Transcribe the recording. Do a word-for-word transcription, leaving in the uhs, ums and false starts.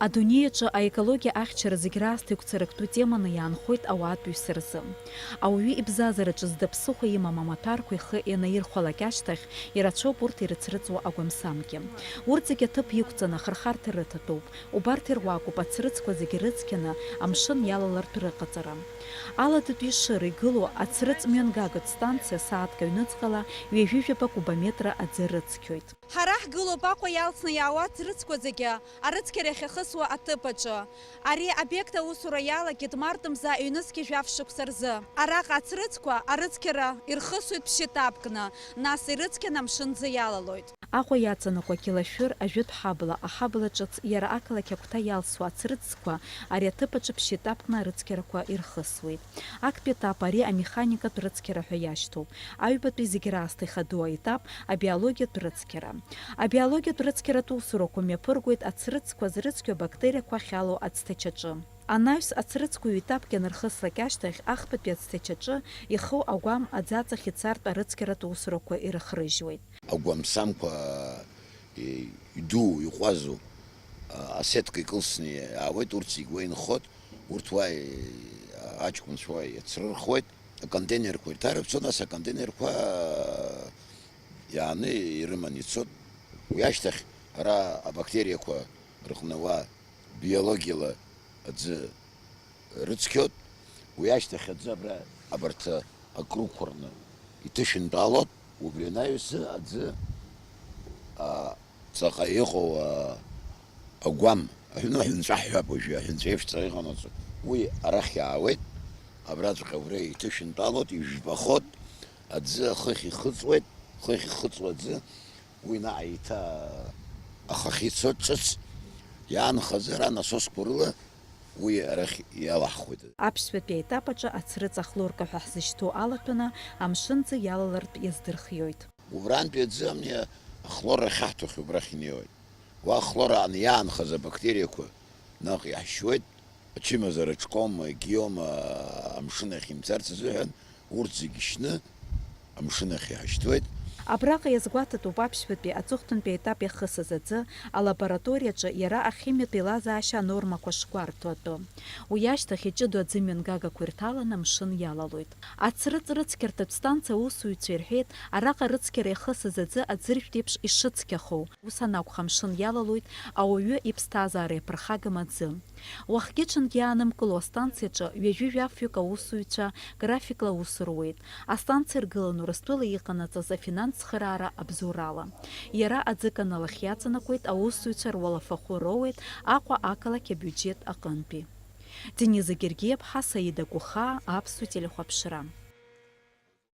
Адунеи аҿы аекологиа ахьчара зегь раасҭа игәцарактәу теманы иаанхоит ауаатәыҩса рзы. Ауаҩы ибзазараҿы зда ԥсыхәа имам амаҭәарқәа ихы ианаирхәалак ашьҭахь, ирацәоуп урҭ ирыцрыҵуа агәамсамгьы. Урҭ зегь аҭыԥ иқәҵаны ахырхарҭа рыҭатәуп. Убарҭ ируакуп ацрыҵқәа зегь рыцқьаны амшын иалалартә рыҟаҵара. Аладатәи Ешыра игылоу ацрыҵ мҩангагатә станциа сааҭк аҩныҵҟала ҩажәи жәаба кубометра аӡы рыцқьоит. Ҳара ҳгылоуп Аҟәа иалсны иаауа ацрыҵқәа зегьы арыцқьарахь иахысуа аҭыԥ аҿы. Ари аобиект аусура иалагеит март мза ҩнызқьи жәаф шықәса рзы. Араҟа ацрыҵқәа арыцқьара ирхысуеит ԥшьытапкны, нас ирыцқьаны амшын ӡы иалалоит. Аҟәа иаҵанакуа Кьылашәыр ажәытә ҳабла, аҳабла ҿыц иара ақалақь агәҭа иалсуа ацрыҵқәа ари аҭыԥ аҿы ԥшьытапкны арыцқьарақәа ирхысуеит. Актәи етап ари амеханикатә рыцқьара ҳәа иашьҭоуп. Аҩбатәи зегь раасҭа ихадоу аетап абиологиатә рыцқьара. Абиологиатә рыцқьаратә усурақәа мҩаԥыргоит ацрыҵқәа зрыцқьо абактериақәа ахьалоу ацҭачаҿы. Анаҩс ацрыҵқәа ҩ-етапк ианырхыслак ашьҭахь, ахԥатәи ацҭачаҿы ихоу агәам аӡаҵахь ицартә арыцқьаратә усурақәа ирыхрыжьуеит. Агәамсамқәа, е, иду, иҟәазу, а, асетка икылсны иаауеит, урҭ зегь уа инхоит, урҭ уа, е, аҷкәынцәа уа иацрырхуеит, аконтейнерқәа ирҭарыԥсон, нас аконтейнерқәа, а, иааны ирыманы ицот. Уи ашьҭахь ара абактериақәа рыҟны уа биологиала аӡы рыцқьот, уи ашьҭахь аӡы абра абарҭ акруқәа рҟны иҭышәынтәалот, убри анаҩсы аӡы, а, ҵаҟа иҟоу, а, агәам, аҳәны аҳәынҵәа ҳҳәап уажәы, аҳәынҵәа еиԥш ҵаҟа иҟанаҵо, уи арахь иаауеит, абраҵәҟьа убра иҭышәынтәалот, ижәбахот, аӡы ахыхь ихыҵуеит, ахыхь ихыҵуа аӡы, уи наҟ еиҭа ахахьы ицоит ҿыц, иаанхаз ара насосқәа рыла уи арахь иалаҳхуеит. Аԥшьбатәи аетап аҿы ацрыҵ ахлорка ҳәа ҳзышьҭоу алаҭәаны амшын ӡы иалалартә иаздырхиоит. Убрантәи аӡы амни ахлор ахьаҳҭахьоу убрахь инеиуеит. Уа ахлор аҟны иаанхаз абактериақәа наҟ иаҳшьуеит, ачымазара аҿкома, егьиома амшын ахь имцарц азыҳәан, урҭ зегьы шьны амшын ахь иҳашьҭуеит. Абраҟа иазгәаҭатәуп аԥшьбатәи аҵыхәтәантәи аетап иахысыз аӡы, алабораториаҿы иара ахимиатә еилазаашьа анормақәа шгәарҭо атәы. Уи ашьҭахь иҷыдоу аӡы мҩангагақәа ирҭаланы амшын иалалоит. Ацрыҵ рыцқьарҭатә станциа аусзуҩцәа ирҳәеит, араҟа рыцқьара иахысыз аӡы аӡыржәтә еиԥш ишыцқьахо. Ус анакәха, амшын иалалоит ауаҩы иԥсҭазаара иаԥырхагам аӡы. Уахгьы-ҽынгьы иаанымкыло астанциаҿы ҩажәи жәафҩык аусзуҩцәа графикла аус руеит. Астанциа ргылан Урыстәыла иҟанаҵаз афинанс цхыраара абзоурала. Иара аӡы канал ахь иаҵанакуеит, аусзуҩцәа руалафахәы роуеит Аҟәа ақалақь абиуџьет аҟынтәи. Дениза Гергиаԥҳа, Саида Гәыхаа, Аԥсуа телехәаԥшра.